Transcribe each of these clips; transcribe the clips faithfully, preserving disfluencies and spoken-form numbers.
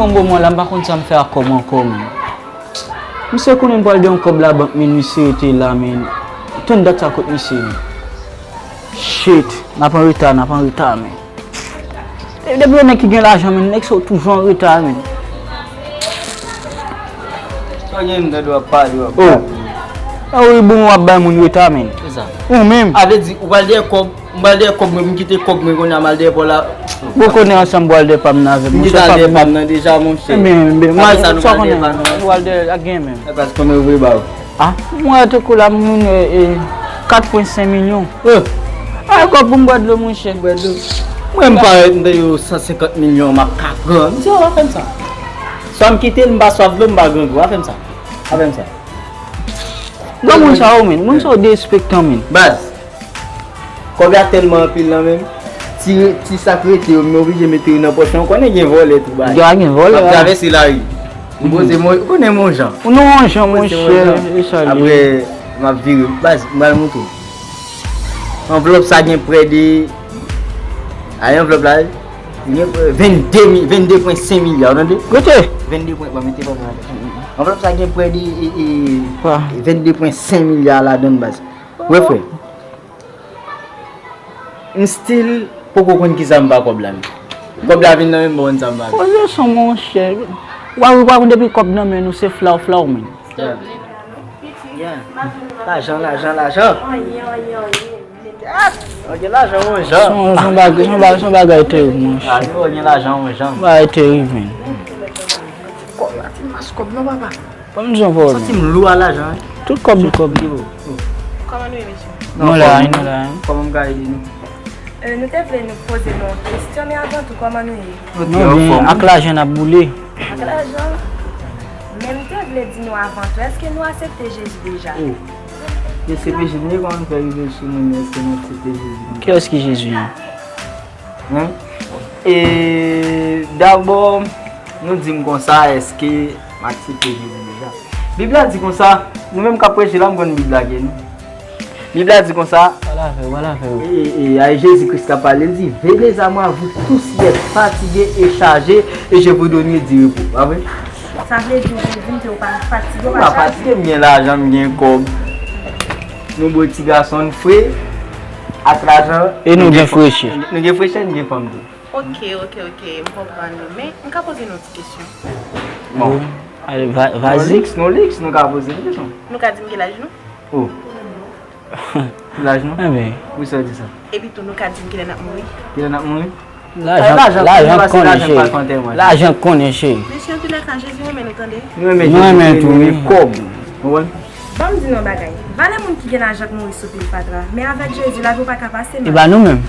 Yon bon moman la, m pa konn sa m fè ak kòb ankò, men. Misye konnen m pral gen yon kòb labank, men misye rete la, men. Tann dat sa kot misye, men. Shit, n ap an reta, n ap an reta, men. Depi yon nèg ki gen lajan, men, nèg sa yo toujou an reta, men. Sa gen m tande w ap pale, w ap Oh. pale. Ah wi, bon, w ap bay moun reta, men. Se sa. Ou menm. A vle di, ou pral dèyè kòb, m pral dèyè kòb mwen, m kite kòb mwen kounye a, m al dèyè pa w la. Ou konnen ansanm pral dèyè pa m nan avè m. M kite al dèyè pa m nan deja, monchè. Ebyen, ebyen, apre sa, nou sa pral dèyè konnen, pa nou. Pral dèyè ak gen menm. E paske kòman yo voye ba ou? Ah, mwen tankou la, m jwenn, eh, eh, kat pwen senk milyon. Eh. Ah, kòb pou m bwè dlo, monchè. Bwè dlo. Mwen, m parèt, m te yo san senkant milyon, m ap ka pran. M di, oh, pa fè m sa. Swa m kite l, m pa swaf dlo, m pa grangou. Pa fè m sa. Pa fè m sa. Granmoun sa yo, men. Moun sa yo derespektan, men. Baz. Kòb la tèlman anpil nan men m. Ti, ti sa k rete yo, m oblije mete yo nan pòch mwen. Ou konnen gen vòlè tou, bay. Gen, gen vòlè, m ap travèse lari. M poze mwen, ou konnen mwen jan. Ou non, yon jan, monchè, e sa l ye. Apre, m ap vire. Baz, m pral montre w. Anvlòp sa gen prè de, ay, anvlòp la, gen prè vennde mi-, vennde pwen senk milya, ou tande? Kote? Vennde pwen, ban mete ban mwen. Anvlòp sa gen prè de, e, e, vennde pwen senk milya ladan l, baz. Wi, frè. M still poko konn kisa m fè ak kòb la, men. Kòb la vin nan men m, m pa konn sa m fè ak li. Poze son, monchè. Ou pa, ou pa konn depi kòb nan men nou, se flaw, flaw, men. Yeah. Yeah. Lajan, lajan, lajan. Anyen, anyen, anyen. Yes! Anyen, lajan, yon jan. Se yon, se yon bagay, se yon bagay, se yon bagay terib, monchè. Ah, nou, anyen, lajan, yon jan. Bagay terib, men. Kòb la, ti mas kòb, non, papa. Ban m di yon pawòl, men. Santi m lou a lajan, wi. Tout kòb, tout kòb. Kòman nou ye, mesye? Nou la, nou la. Kòman m ka ede nou? Euh, nou te vle nou poze nou yon kesyon, men avan tou, kòman nou ye? Nou byen, ak lajan n ap boule. Ak lajan? Men m te vle di nou avan tou, èske nou aksepte Jezi deja? Oh. E se peche nou ye, kòman nou fè rive sou nou, èske nou aksepte Jezi konsa? Kiyès ki Jezi an? Hein? E dabò, nou di m konsa, èske m aksepte Jezi deja? Bib la di konsa, nou menm k ap preche la, m konn Bib la ke nou. Bib la di konsa, pale avè w, pale avè w. E, e, e, a Jezi Kris k ap pale, l di, venez à moi, vous tous qui êtes fatigués et chargés, et je vous donnerai du repos. Pa vre? Sa vle di, ou vle di m ke ou pa fatige, ou pa chaje? M pa fatige, m gen lajan, m gen kòb. Nou bo ti gason, n fre, ak lajan. E nou gen frechè. Nou gen frechè, n gen fanm tou. Ok, ok, ok, m konprann ou. Men, m ka poze nou yon ti kesyon? Bon. Ale, va-, vas-y. Nou liks, nou liks, nou ka poze nou kesyon. Nou ka di m ki laj nou? Oh. Ki laj nou? Enben. Wi, sa di sa. Epi tou, nou ka di m kilè n ap mouri? Kilè n ap mouri? Lajan, lajan konnen, cheri. Lajan konnen, cheri. Mesye, antoulèka, Jezi renmen nou, tande. Nou renmen Jezi, nou renmen kòb. Ou konprann? Ban m di nou yon bagay. Valè moun ki gen lajan k mouri sou pye fatra. Men avèk Jezi, lavi w pa ka pase mal. E ba nou menm.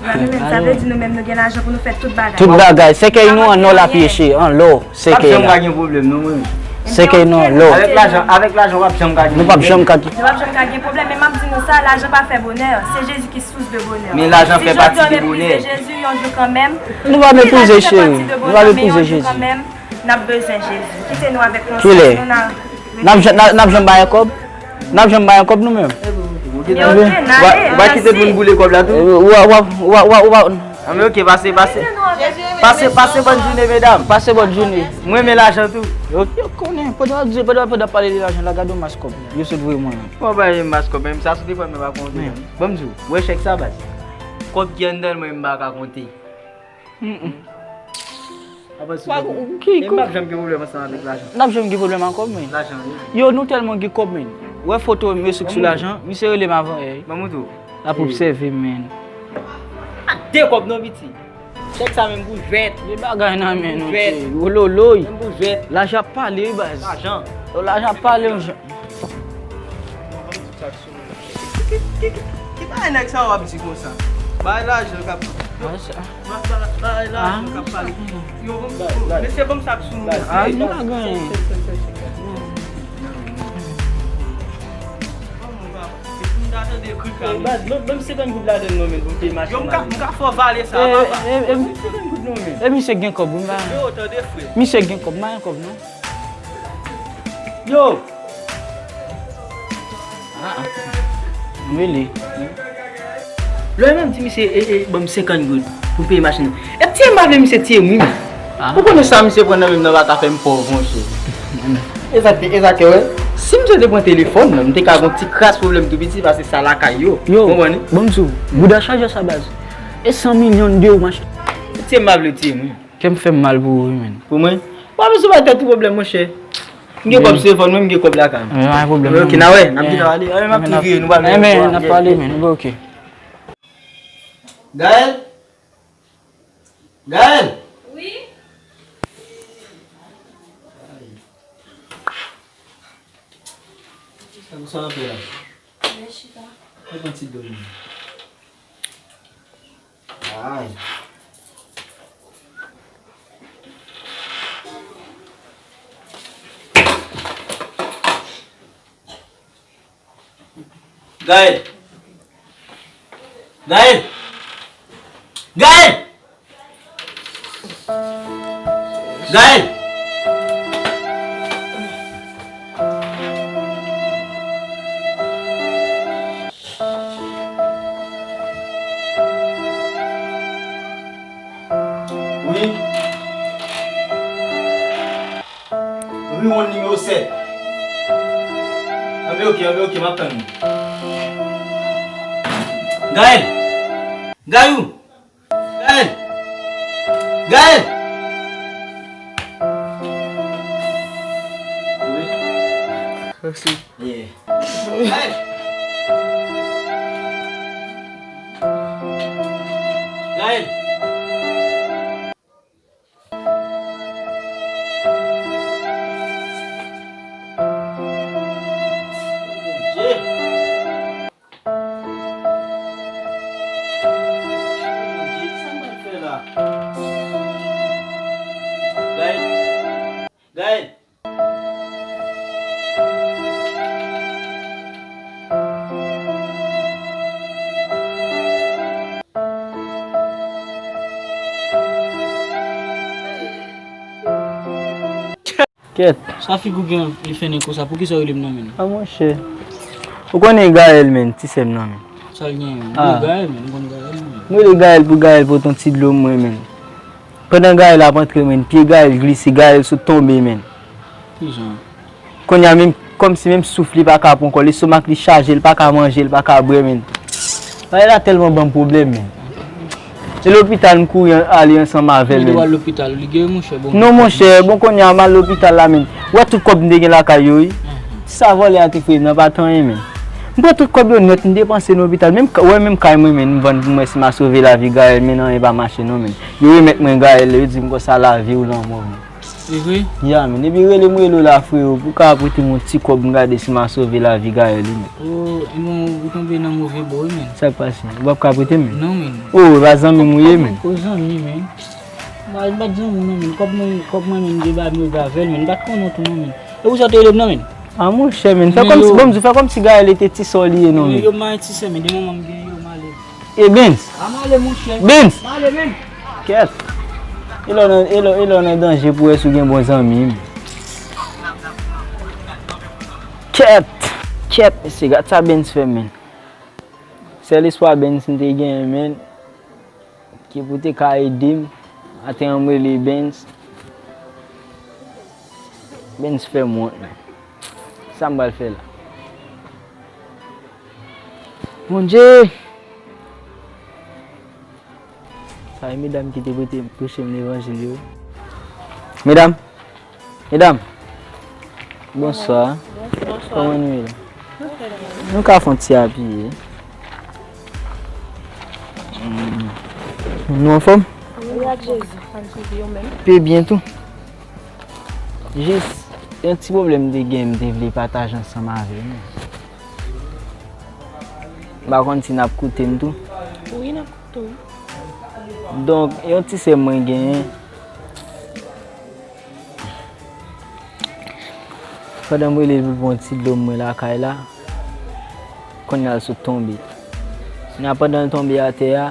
Ba nou menm, sa vle di nou menm nou gen lajan pou nou fè tout bagay. Tout bagay. Sèkèy nou an lò l ap ye, cheri, an lò. Sèkèy la. P ap janm ka gen pwoblèm, non, mwen menm. Sèkèy nou an lò. Avèk lajan, avèk lajan, w ap janm ka gen pwoblèm. Nou p ap janm ka gen. Nou p ap janm ka gen pwoblèm, men m ap di nou sa, lajan pa fè bonè. Se Jezi ki sous de bonè. Men lajan fè pati de bonè. Si jodi a w meprize Jezi, yon jou kanmenm, nou va meprize, cheri. Nou va meprize Jezi. N ap bezwen Jezi. Kite nou avèk konsyans nou, n a... N ap janm, n ap, n ap janm bay yon kòb? N ap janm bay yon kòb nou menm? Yo, gen, n ale. Ou pa kite moun boule kòb la tou? Ou, ou, ou, ou, ou, ou, ou, Anben, ok, pase, pase. Pase, pase bòn jounen, medam. Pase bòn jounen. Mwen renmen lajan tou. Yo, yo konnen, pandan w ap di, pandan, pandan w ap pale de lajan la, gade yon mas kòb yo sot voye mwen an. Mwen pa renmen mas kòb, men sa sou telefòn mwen pa konte. Ban m di w, wè chèk sa, baz. Kòb ki anndan l, mwen, m pa ka konte. Mm, mm. Apa sou kòb? Ki, men m p ap janm gen pwoblèm ansanm avèk lajan. N ap janm gen pwoblèm ak kòb, men. Lajan, wi. Yo, nou tèlman gen kòb, men. Wè foto m yo sou, sou lajan, misye rele m avan yè. Ban m montre w. L ap obsève, men. Ak de kòb non, piti. Chèk sa menm pou jwèt. De bagay nan men nou, cheri. Wololoy. Menm pou jwèt. Lajan ap pale, wi, baz. Lajan. Yo, lajan ap pale, wi. Ki, ki, ki, ki bagay nèg sa yo ap di konsa? Bay lajan k ap... Ba, ba, bay lajan k ap pale. Yo, ban m, mesye, ban m sa k sou mwen. Ah, nou pa genyen. Epi m ta tande krik la. Baz, ban m, ban m senkant goud ladan l non, men, pou m peye machin la. Yo, m ka, m ka fè w vale sa, papa. E, e, e, senkant goud non, men. E misye gen kòb, wi, m pa... Yo, tande, frè. Misye gen kòb, m pa gen kòb, non. Yo! Ah, ah. M rele. Lè menm di misye, e, e, ban m senkant goud pou m peye machin nan. E ti m pa vle misye tiye m, wi, men. Ou konnen sa misye pran nan men m nan pa ka fè m pòv, monchè. Egzakte, egzakte, wè. Si misye te pran telefòn nan, m te ka gon ti kras pwoblèm tou piti pase sa lakay yo. Yo, konprann? Bon, m sou bouda chaje sa baz. E san milyon de ou mache. Tiye m, pa vle tiye m, wi. Kè m fè m mal pou ou, wi, men. Pou mwen? Ou pa bezwen bay tèt ou pwoblèm, monchè. M gen kòb sou telefòn mwen, m gen kòb lakay mwen. Men pa gen pwoblèm. Ok, n a wè, n ap gen ale. Anben, m ap tou vire, nou pral wè. Anben, n ap pale, men, nou ok. Gaël? Gaël? Wi? Sa, sa w ap fè la? Mwen chita. Mwen pran ti dlo. Ay. Gaël! Gaël! Gaël! Gaël! Wi. Riwonn nimewo sèt. Anben, ok, anben, ok, m ap tann ou. Gaël! Gayou! Gaël! Gaël! Wi. Mèsi. Yeah. Gaël! Gaël! Bondye! Bondye, kisa m pral fè la? Gaël! Gaël! Kèt. Sa figi w gen li fennen konsa, poukisa w rele m nan men? A monchè. Ou konnen Gaël, men, ti sè m nan men. Sa l gen? M rele Gaël, men, m konn Gaël, men. M rele Gaël pou Gaël pote yon ti dlo mwen, men. Pandan Gaël ap antre, men, pye Gaël glise, Gaël sot tonbe, men. Kijan? Kounye a, menm, kòmsi menm souf li pa ka pran kò l, lestomak li chaje, li pa ka manje, li pa ka bwè, men. Bagay la tèlman ban m pwoblèm, men. E lopital, m kouri an-, ale ansanm avè l, men. Li te al lopital, li geri, monchè, bon. Non, monchè, bon, kounye a, m al lopital la, men. Ou wè tout kòb m te gen lakay yo, wi. Ti sa vòlè a te voye m nan, pa t anyen, men. M pran tout kòb yo nèt, m depanse nan lopital. Menm ka-, ou wè, menm kay mwen, men, m vann pou m wè si m a sove lavi Gaël, men anyen pa mache, non, men. Yo remèt mwen Gaël, yo di m konsa lavi ou lanmò, men. Se vre? Ya, men. Epi rele m rele w la, frewo, pou w ka prete m yon ti kòb, m gade si m a sove lavi Gaël, wi, men. O, e bon, ou tonbe nan move bò, wi, men. Sa k pase? Ou p ap ka prete m, men? Non, men. O, e pa zanmi m ou ye, men? O, zanmi, men. M pa, m pa t zanmi w, non, men. Kòb mwen, kòb mwen, men, m te bay move avè l, men. M pa t konnen w tou, non, men. E pou sa w te rele m nan, men? A, monchè, men. Fè kòmsi, bon, m di w, fè kòmsi Gaël te ti sè w li ye, non, men. Yo, m a ti sè, men. De moman m gen yo, m ale. E Benz? A, m ale, monchè. Benz! M ale, men. Kèt. E lè w nan, e lè, e lè w nan danje pou wè si w gen bon zanmi, men. Kèt! Kèt, mesye, gad sa Benz fè m, men. Sèl espwa Benz m te genyen, men, ki pou te ka ede m, maten an m rele Benz. Benz fè m wont, men. Sa m pral fè la? Bondye! Sa e medam ki te pote, preche m levanjil yo. Medam! Medam! Bonswa. Bonswa. Kòman nou ye la? Nou ka fè yon ti apiye. Mm. Nou anfòm? Wi, ak Jezi. Pye byen tou. Jis, yon ti pwoblèm m te gen, m te vle pataje ansanm avè nou. M pa konn si n ap koute m tou. Wi, n ap koute w. Donk, yon ti sè mwen genyen. Pandan m rele l pou l pran yon ti dlo mwen lakay la, kounye a l sot tonbe. Kounye a pandan l tonbe atè a,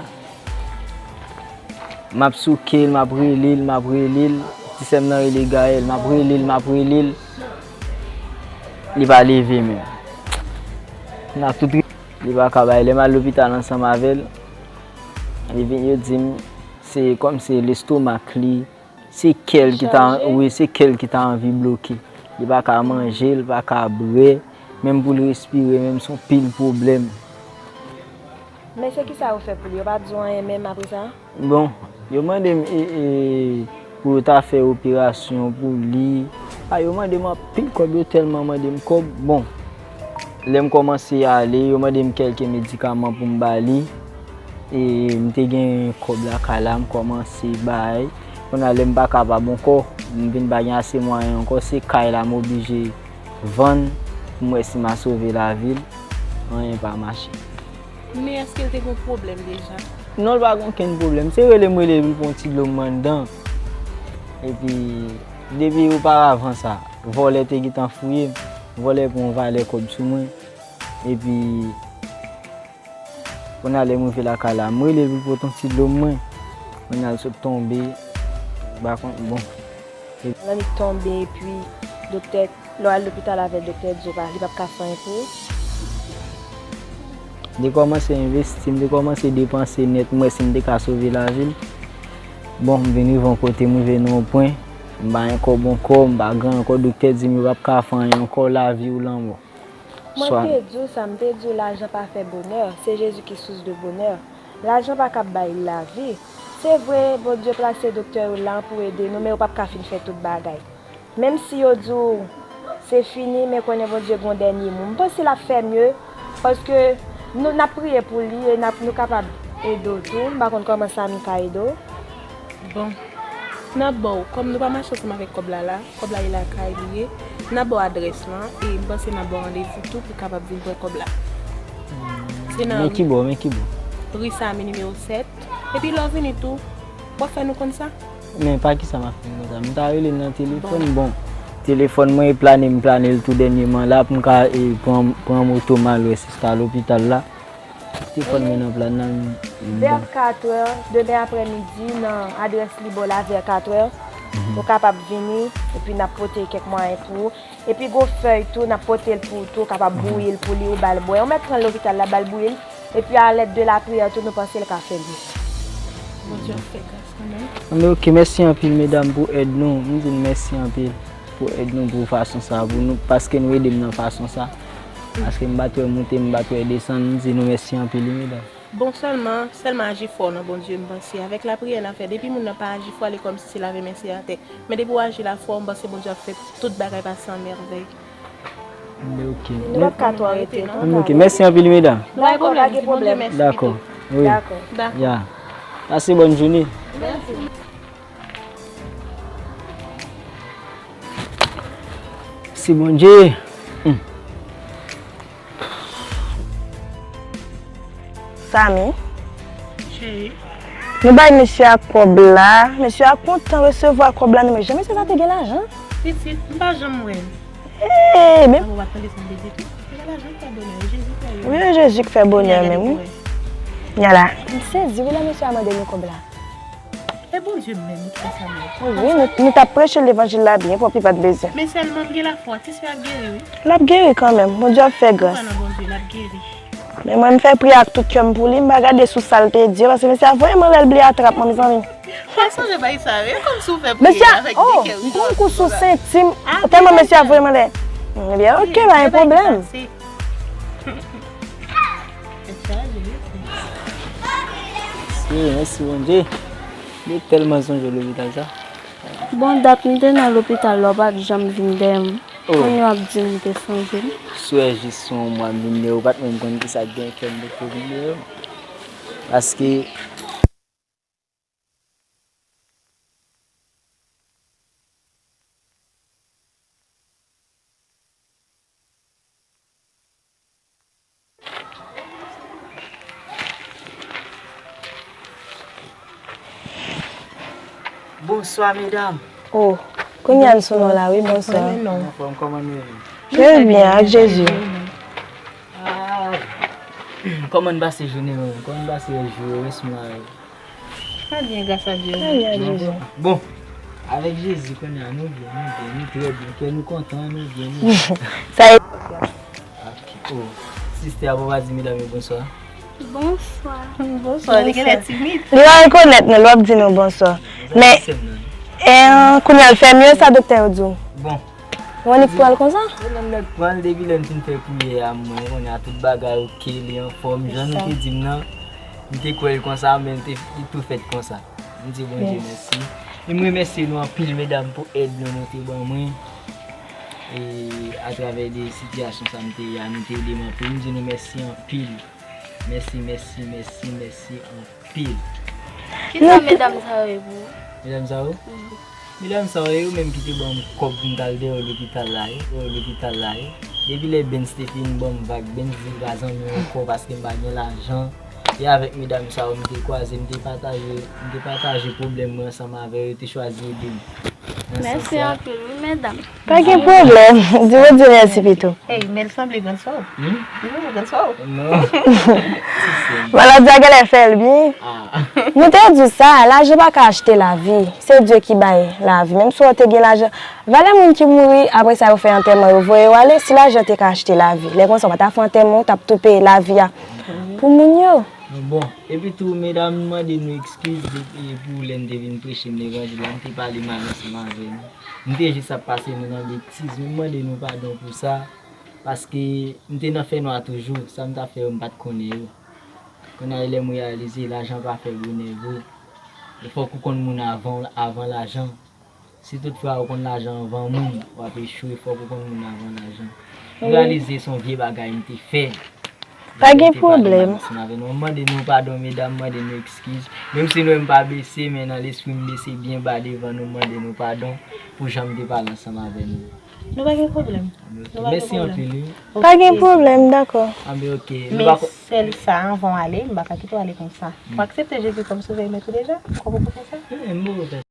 m ap souke l, m ap rele l, m ap rele l. Ti sè m nan rele Gaël, m ap rele l, m ap rele l. Li pa leve menm. Kounye a tout ri-, li pa ka bay. Lè m al lopital ansanm avè l, li vin, yo di m se kòmsi lestomak li, Se kè l ki ta, wi, se kè l ki ta anvi bloke. Li pa ka manje, li pa ka bwè, menm pou l respire, menm se yon pil pwoblèm. Men se kisa yo fè pou li? Yo pa di w anyen menm apre sa? Bon, yo mande m, e, e, pou yo ta fè operasyon pou li. A, yo mande m anpil kòb, yo tèlman mande m kòb. Bon, lè m kòmanse ale, yo mande m kèlke medikaman pou m ba li. E m te gen kòb lakay la, m kòmanse bay. Kounye a, lè m pa kapab ankò, m vin pa gen ase mwayen ankò, se kay la m oblije vann pou m wè si m a sove lavi l. Anyen pa mache. Men èske l te gen pwoblèm deja? Non, l pa gen okenn pwoblèm. Se rele m rele pou l pran ti dlo m anndan. Epi, depi oparavan sa, vòlè te gentan fouye m. Vòlè pran yon valè kòb sou mwen. Epi, kounye a lè m rive lakay la, m rele l pou l pote yon ti dlo mwen. Kounye a l sot tonbe, m pa konn, bon. Lannik tonbe, epi doktè, lè w al lopital avè l, doktè di w pa, li p ap ka fè anyen pou ou. M te kòmanse envesti, m te kòmanse depanse nèt, m wè si m te ka sove lavi l. Bon, m vin rive yon kote, m rive nan yon pwen, m pa gen kòb ankò, m pa gen ankò, doktè di m yo p ap ka fè anyen ankò, lavi w lanmò. Mwen te di w sa, m te di w lajan pa fè bonè, se Jezi ki sous de bonè. Lajan pa kab bay lavi. Se vre, Bondye plase doktè yo la pou ede nou, men yo p ap ka fin fè tout bagay. Menm si yo di w se fini, men konnen Bondye gen yon dènye mo. M panse l ap fè mye, paske nou, n ap priye pou li e n ap, nou kapab ede w tou. M pa konn kòman sa nou ka ede w. Bon, n ap ba w, kòm nou pa mache ansanm avèk kòb la la, kòb la e lakay li ye, n ap ba w adrès lan, e m panse n ap ba w randevou tou pou w kapab vin pran kòb la. Se nan men ki bò, men ki bò? Ri Sami nimewo sèt. Epi lè w vini tou, w ap fè nou konn sa. Men pa kisa m ap fè nou konn sa? M ta rele l nan telefòn. Bon, telefòn mwen e plane, m plane l tou dènyèman la pou m ka, e, pran, pran moto m al wè sista lopital la. Telefòn mwen nan plan nan, m, m, vè bon, katrè, demen aprèmidi, nan adrès li ba w la, vè katrè, ou kapab vini, epi n ap pote kèk mwayen pou ou. Epi gon fèy tou, n ap pote l pou ou tou, ou kapab bouyi l pou li, ou ba l bwè. Ou mèt pran l lopital la, ba l bouyi l. Epi a lèd de lapriyè tou, nou panse l ka fè byen. Bondye ap fè gras kanmenm. Anben, oke, mèsi anpil, medam, pou èd nou. M di n mèsi anpil pou èd nou, pou fason sa, pou nou, paske nou ede m nan fason sa. Paske m pa t wè moute, m pa t wè desann, m di nou mèsi anpil, wi, medam. Bon, sèlman, sèlman aji fò nan Bondye, m panse. Avèk lapriyè n ap fè, depi moun nan pa aji fò, li kòmsi se lave men se atè. Men depi w aji lafwa, m panse Bondye ap fè tout bagay pase an mèvèy. Anben, oke. Nou p ap ka twò rete, non. Anben, oke. Mèsi anpil, medam. Dakò, pa gen pwoblèm. Dakò. Wi. Dakò. Ya. Pase bòn jounen. Mèsi. Si Bondye. Hmm. Sami. Cheri. Nou bay mesye a kòb la. Mesye a kontan resevwa kòb la nan men. Jan mesye sa te gen lajan? Pitit, m pa janm wè l. Ee, men. Papa, w ap tande sa m te di tou. Li gen lajan k fè bonè. Jezi fè yo. Wi, Jezi k fè bonè menm, wi. Nyala. M sezi, wi, lè mesye a mande nou kòb la. E Bondye menm ki fè sa menm. Wi, nou, nou t ap preche levanjil la byen pwòp, li pa t bezwen. Men sèlman m gen lafwa, ti sè a ap geri, wi. L ap geri kanmenm, Bondye ap fè gras. Mwen kwè nan Bondye, l ap geri. Men mwen, m fè priyè ak tout kè m pou li, m pa gade sou sa l te di yo, paske mesye a vrèman lè l bliye atrap mwen, mezanmi. Mwen sonje bay sa, wi, kòmsi w fè priyè avèk de kè. Mesye a, oh, m pran kou sou senti m, tèlman mesye a vrèman lè. Ebyen, oke, pa gen pwoblèm. Mèsi, mèsi Bondye. Yo tèlman sonje w lopital sa. Bon dat m te nan lopital la, w pa t janm vin dèyè m. Oh. Kounye a w ap di m w te sonje m. Swè jis yon mwa m vin dèyè w, w pa t menm konn kisa k gen kè m te vin dèyè w. Paske Bonswa, medam. Oh, kounye a n sou nou la, wi, bonswa. Anfòm, kòman nou ye? Trè byen, ak Jezi. Ah, kòman n pase jounen an? Kòman n pase jou yo? Resman yo? Trè byen, gras a Dye. Trè byen, ak Jezi. Bon, avèk Jezi, kounye a, nou byen, nou byen, nou trè byen. Kè nou kontan, nou byen, nou byen. Sa e. Oh, sistè a, papa di medam yo bonswa. Bonswa. Bonswa, li genlè timid. Li pa rekonèt nou, l ap di nou bonswa. Men, sè m nan. E kounye a l fè mye, sa doktè yo di w? Bon, Yon lik pran l konsa? Se nan nèg pran l depi lè m fin fè priyè a mwen, kounye a tout bagay oke, li anfòm. Jan nou te di m nan, m te kwè l konsa, men m te, li tou fèt konsa. M di Bondye mèsi. E m remèsye nou anpil, medam, pou èd nou nou te ban mwen. E atravè de sitiyasyon sa m te ye a, nou te ede m anpil. M di nou mèsi anpil. Mèsi, mèsi, mèsi, mèsi anpil. Kisa medam sa yo ye pou ou? Medam sa yo? Medam sa yo, yo menm ki te ban m kòb pou m t al dèyè lopital la, yo, dèyè lopital la, yo. Depi lè Bens te fin ban m vag, Bens di l pa zanmi m ankò paske m pa gen lajan. E avèk medam sa yo, m te kwaze, m te pataje, m te pataje pwoblèm mwen ansanm avè yo, yo te chwazi ede m. Nan sans Mèsi sa, anpil, wi, medam. Pa gen pwoblèm. Di Bondye mèsi pito. Ey, men l sanble grann sè w. Hmm? Li sanble grann sè w. Non. Maladi a genlè fè l byen. Ah. Nou te di sa, lajan pa ka achte lavi. Se Dye ki bay lavi. Menm si w te gen lajan, valè moun ki mouri, apre sa yo fè antèman, yo voye yo ale, si lajan te ka achte lavi. Lè konsa, w pa ta fè antèman, w t ap tou peye lavi a pou moun yo. Bon, epi tou, medam, m mande nou ekskiz depi pou lè m te vin preche m levanjil la, m te pale mal ansanm avè nou. M te jis ap pase nou nan betiz, men m mande nou padon pou sa, paske m te nan fènwa toujou, sa m t ap fè yo m pa t konnen yo. Kounye a lè m reyalize, lajan pa fè bonè vre. E fòk ou konn moun avan, avan lajan. Si tout fwa ou konn lajan anvan moun, w ap echwe, fòk ou konn moun avan lajan. M reyalize se yon vye bagay m te fè. Pa gen pwoblèm. M mande nou padon, medam, m mande nou ekskiz. Menm si nou wè m pa bese, men nan lespri m bese byen ba devan nou, m mande nou padon pou jan m te pale ansanm avè nou. Nou pa gen pwoblèm. Mèsi anpil, wi. Pa gen pwoblèm, dakò. Anben, oke. Men sèl sa, anvan w ale, m pa ka kite w ale konsa. Ou aksepte Jezi kòm sovè e mèt ou deja? Kòman pou fè sa? M bo fè